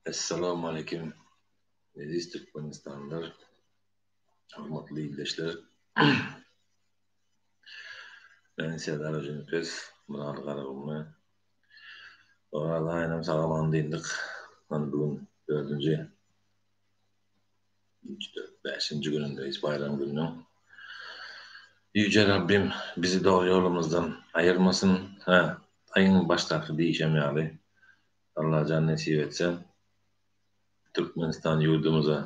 Essalamu Aleýkum eziz Türkmenistanlylar, hormatly ildeşler. Men Serdar Hojanepes, Myraly Garagumly. Oraz aýynam sag-aman dyndyk. Hany bu gün dördünji, üç, dört, bäşinji günündeýiz baýram gününiň. Ýüje Rabbim bizi dogry ýolumyzdan aýyrmasyn. Hä, iň başdaky diýşem ýaly, Allajan nesip etse, Türkmenistan ýurdumyza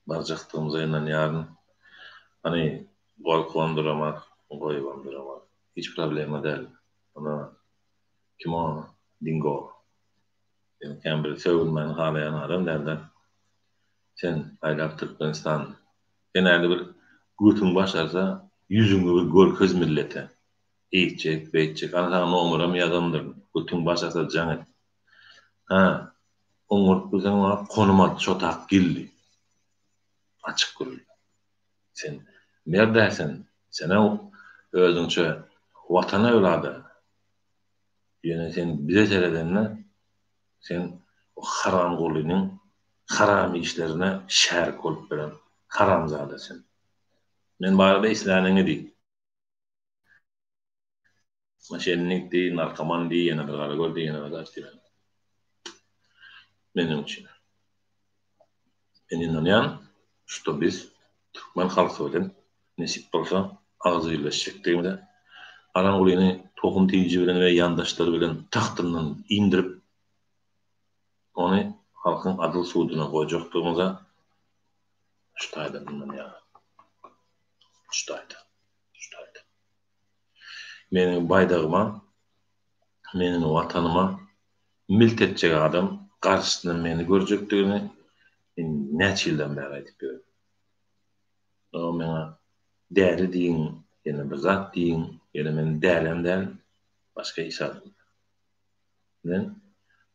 barjakdygymyza ynanýaryn. Hany gorkubam duramak, goýubam duramak. Hiç problema däl. Ony kim o Dingo? Sen kän bir sögünmäni halaýan adam dälde. Sen saýlap Türkmenistan. Sen häli bir götüň başarsa ýüzüňi bir görkez millete. Eýtjek, beýtjek. Ana saňa nomeram ýazandyryn. Götüň başarsa jaň et. Hä, oňaryp bilseň maňa konum at, şo tak gel diý. Açyk gürle. Sen merd-ä sen. Sen-ä özüňçe Watan öwlady. Ýöne sen bize seredende sen o haramgulynyň haram işlerine şärik bolup beren haramzada sen. Men barada isläniňi diý. Moşennik diý, narkoman diý, ýene bir garagöz diý, ýene bir zat diý. Meniň üçin. Men ynanýan, şto biz türkmen halky bilen nesip bolsa agzybirleşjekdigimize, Haramgulyny tohum-tiji bilen we ýandaşlary bilen tagtyndan indirip, ony halkyň adyl suduna goýjakdygymyza şu taýdan ynanýaryn. Şu taýdan. Şu taýdan. Meniň baýdagyma, meniň Watanyma milt etjek adam garşysynda meni görjekdigini men näçe ýyldan bäri aýdyp ýörün. Oňa meňe däli diýiň, ýene bir zat diýiň, ýöne men dälem däl, başga hiç zadam däl. Men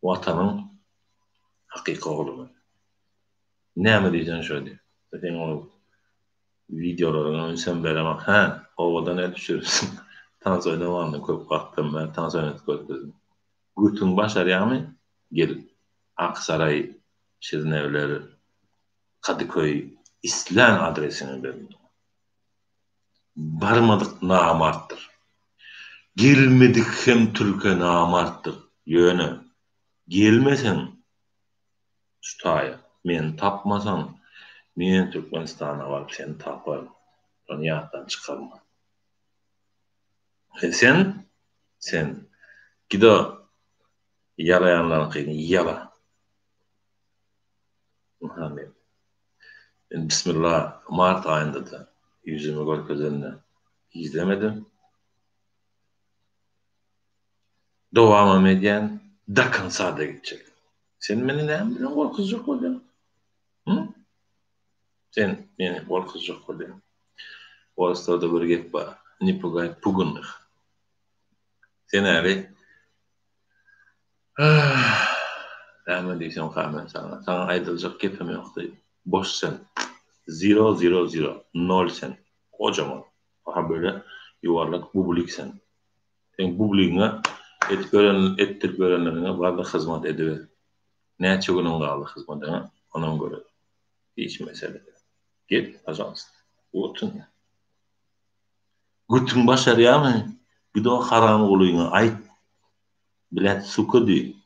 Watanyň hakyky ogly men. Näme diýseň şo diý. Seň ol Wideolaryňa ünsem beremok. Hä, owadan el düşüripsiň. Tans oýnamandym köp wagtdan bäri tans oýnadyp görkezdim. Götüň başarýamy? Gel. Aksaraý, Şirinevler, Kadyköý islän adresiňi ber maňa. Barmadyk namartdyr. Gelmedik hem türke namartdyr. Ýöne gelmeseň Şu taýa meni tapmasaň, men Türkmenistana baryp seni taparyn. Şony ýatdan çykarma. E sen, sen gid-o ýalaýanlaryňkyny ýala. Ynha men. Men bismillah mart aýynda-da ýüzümi görkezende gizlemedim. Dowamam edýän, do konca-da gitjek. Sen meni näme bilen gorkuzjak bolýaň? Hü? Sen meni gorkuzjak bolýaň. Oruslarda bir gep bar, Ne pugay pugannych. Sen äri Näme diýsemka men saňa? Saňa aýdyljak gepem ýok diý. Boş sen. Zero, zero, zero. Nol sen. Gojaman. Aha böyle ýuwarlak bublik sen. Seň bubligiňe edip beren etdirip berenleriňe barda hyzmat ediber. Näçe günüň galdy hyzmadyňa onam göreli. Hiç mesele däl. Gel pažalsta. Otun. Götüň başarýamy? Git o haramgulyňa aýt. Blät suka diý.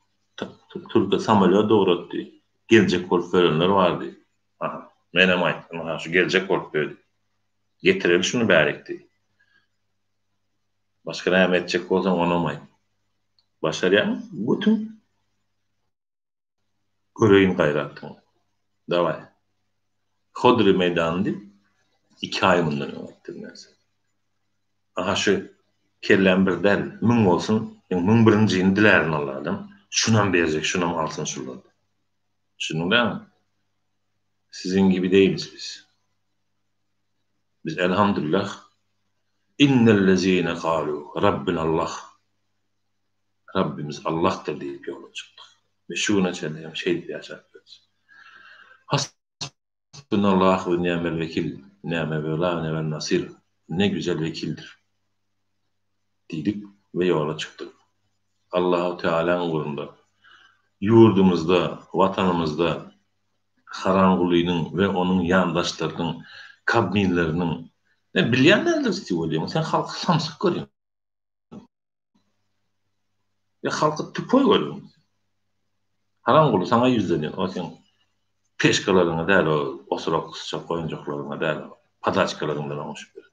Türke samolýot ugratdy. Geljek bolup ýörenler bar diý. Aha. Menem aýtdym. Aha şu geljek bolup ýör diý. Getireli şuny bärik diý. Başga näme etjek bolsaň onam aýt. Başarýaňmy? Götüň. Göreýin gaýratyňy. Dawaý. Hodri meýdany diýip, iki aý mundan öň aýtdym men saňa. Aha şu kelläm bir däl, müň bolsun, men 1001-njini dilärin Alladan. Şunam berjek, şunam alsyn şular. Düşündiň dämi? Siziň gibi değiliz biz. Biz elhamdülillah İnnellezine galu Rabbinallah Rabbimiz Allahdyr diýip ýola çykdyk. We şu güne çenli hem şeýdip ýaşap ýörüs. Hasbunallahu we ni'mel wekil, ni'me mewla we ni'men nasir, ne güzel wekildir diýdik we ýola çykdyk. Allahu Tealaň ugrunda, ýurdumyzda, Watanymyzda Haramgulynyň we onuň ýandaşlarynyň, kabminleriniň, Men bilýän däldiris diýip oýlaýaň, sen halky samsyk görýäň. Ýa halky tupoý görýäň. Haramguly saňa ýüzlenýän, o seň peşkalaryňa däl, o osurak syçak oýunjaklaryňa däl, padaçkalaryň bilen oňuşyp ýör.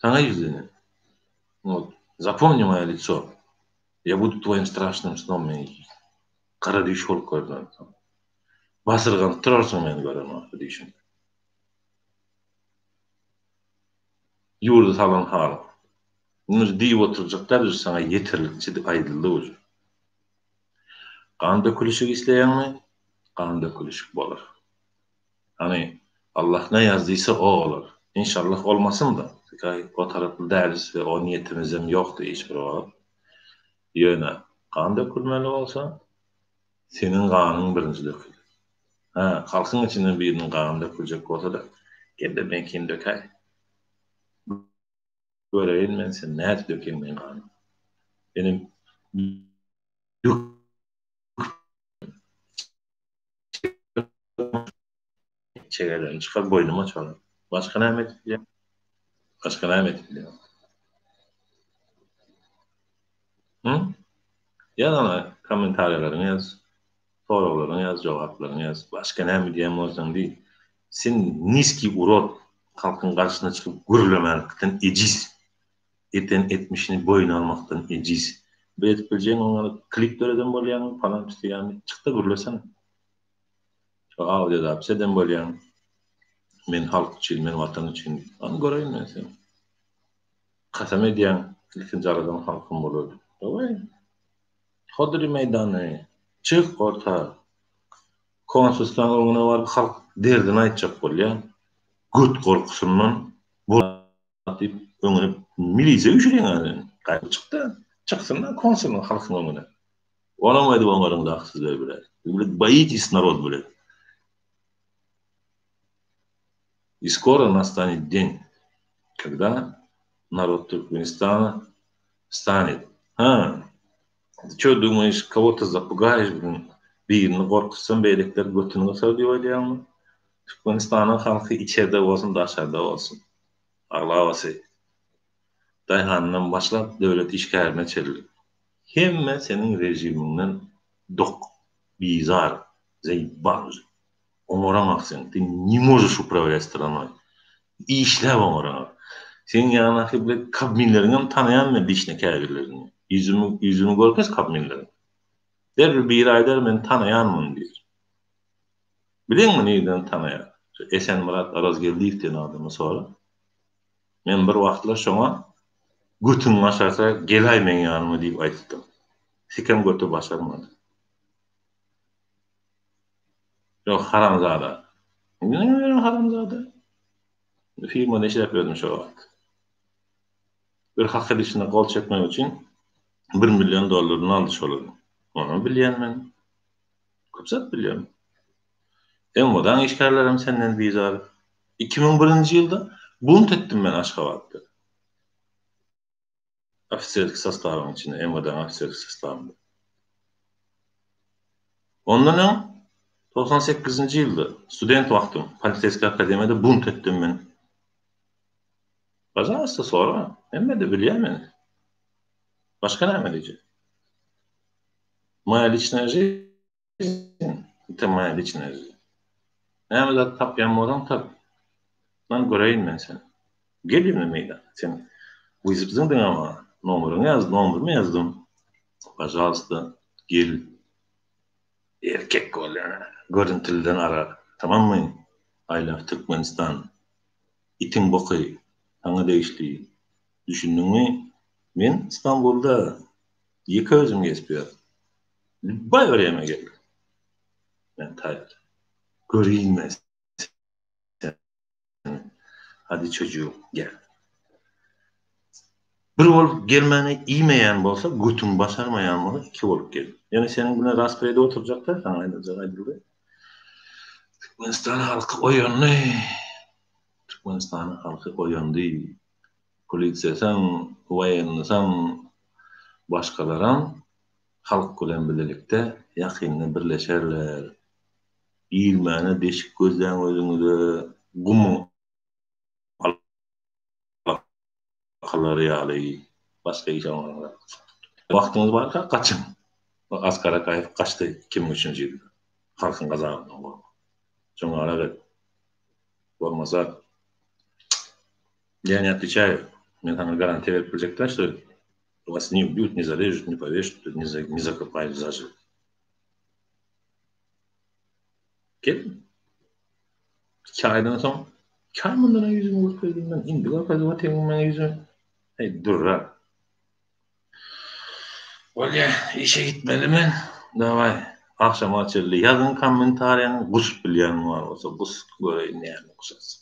Saňa ýüzlenýän. Wot, zapomni moýo lico. Ýa budu twoýim straşnym snom men gara düýş bolup görünerin saňa. Basyrganyp turarsyň meni gören wagty düýşüňde. Ýurdy salan halyň. Indi diýip oturjak däl uje saňa ýeterlikçe aýdyldy uje. Gan dökülişik isleýäňmi? Gan dökülişik bolar. Hany Allah ne ýazdıysa o bolar. Inşallah bolmasyn-da. Çünki o taraply dälis we o niýetimizem ýokdy hiç bir wagt. Ýöne gan dökülmeli bolsa, seniň ganyň birinji döküler. Hä, halkyň içinden biriniň gany döküljek bolsa-da, gel-de meňkini dökäý. Göreýin men sen nädip dökýäň meň ganymy. Senem döküp Çegelerini çykar boýnuma çalar. Başga näme edip bilýäň? Başga näme edip bilýäň? Hı? Ýaz ana kommentariýalaryňy ýaz. Soraglaryňy ýaz, jogaplaryňy ýaz. Başga näme diýen bolsaň diý. Sen niskiý urod, halkyň garşysyna çykyp gürlemänlikden ejiz. Eden etmişini boýun almakdan ejiz. Bir edip biljegiň oňa klip döreden bolýaňmy, palan pisligämi, çykda gürlesene. Şo audio zapis eden bolýaň. Men halk üçin, men watan üçin diýip. Hany göreýin men seni. Kasam edýäň, ilkinji aladam halkym bolar diýip. Daway. Hodri meýdany, çyk orta. Konsulstwaň öňüne baryp halk derdini aýtjak bolýa. Göt gorkusyndan diýip öňüne milisiýa üýşürýäň sen. Gaýdyp çykda, çyksyn-da konsulyň halkyň öňüne. Onam edip oňaryňdak sizler bile. Вы боитесь народ блядь. И скоро настанет день, когда народ Туркменистана станет. Ha, ты что думаешь, кого-то запугаешь, блин, birini gorkuzsam beýlekiler götüni gysar diýip oýlaýaňmy? Türkmenistanyň halky içerde bolsun, daşarda bolsun. Aglabasy daýhanyndan başlap döwlet işgärine çenli. Hemme seniň režimiňden dok, bizar, zaýbal uje. Oňaraňak sen, ty ne możeş upravlýat stranoý. Işläp oňaraňak. Seň ýanyňdaky bile kabminleriňem tanaýan men liçno käbirlerini. Ýüzümi, ýüzüňi görkez kabminleriň. Derrew biri aýdar men tanaýan muny diýer. Bileňmi nirden tanaýar? Şu Esenmyrat Orazgeldiýew diýen adamy sora. Men bir wagtlar şoňa götüň başarsa geläý meň ýanyma diýip aýtdym. Sikem göti başarmady. Ýok haramzada. Näme haramzada? Firmada işläp ýördüm şo wagt. Bir hak edişine gol çekmek üçin bir million dollaryny aldy şolaryň. Onam bilýän men. Köp zat bilýän. MWD-nyň işgärlerem senden bizar. 2001-nji ýylda bunt etdim men Aşgabatda. Ofiserlik sostawyň içinde, MWD-nyň ofiserlik sostawynda. Ondan öň 98-nji ýylda student wagtym Poliseýskiý akademiýada bunt etdim men. Pažalsta sora, hemme-de bilýär meni. Başga näme diýjek? Moýa liçnaýa жизнь, это moýa liçnaýa жизнь. Näme zat tapýan bolsaň tap. Lan göreýin men seni. Gel indi meýdana. Sen wyzyp zyňdyň maňa. Nomeryňy ýaz, nomerymy ýazdym. Pažalsta, gel. Erkek bol ýa. Görüntüliden ara. Tamammy? I love Türkmenistan. Itiň boky saňa degişli. Düşündiňmi? Men Stambulda ýeke özüm gezip ýörün. Lübbaý bir ýeme gel. Men taýýar. Göreýin men seni. Hadi çocuğum gel. Bir bolup gelmäne iýmeýän bolsa, götüň başarmaýan bolsa iki bolup gel. Ýöne seniň bilen raspri edip oturjak-da, saňa aýdyljak aýdyldy. Türkmenistan halky oýandy. Türkmenistanyň halky oýandy. Polisiýasam, woýennysam, başgalaram halk bilen bilelikde ýakynda birleşerler. Girmäne deşik gözläň özüňize, gumuň alakalary ýaly başga iş almaňyz. Wagtyňyz barka gaçyň. Askar Akaýew gaçdy 2003-nji ýylda. Halkyň gazabyndan gorkup. Şoňa et. Bolmasa Я не отвечаю. Men saňa garantiýa berip biljek däl, что вас не убьют, не зарежут, не повешут, не, за, не закопают заживо. Gel. Iki aýdan soň, iki aý mundan öň ýüzümi görkezdim men, indi görkezip otyryn men ýüzümi. Heý, durra. Bolýa, işe gitmeli men. Dawaý, agşama çenli ýazyň kommentariýaňy, gusup bilýäniň bar bolsa gus, göreýin näme gusarsyň.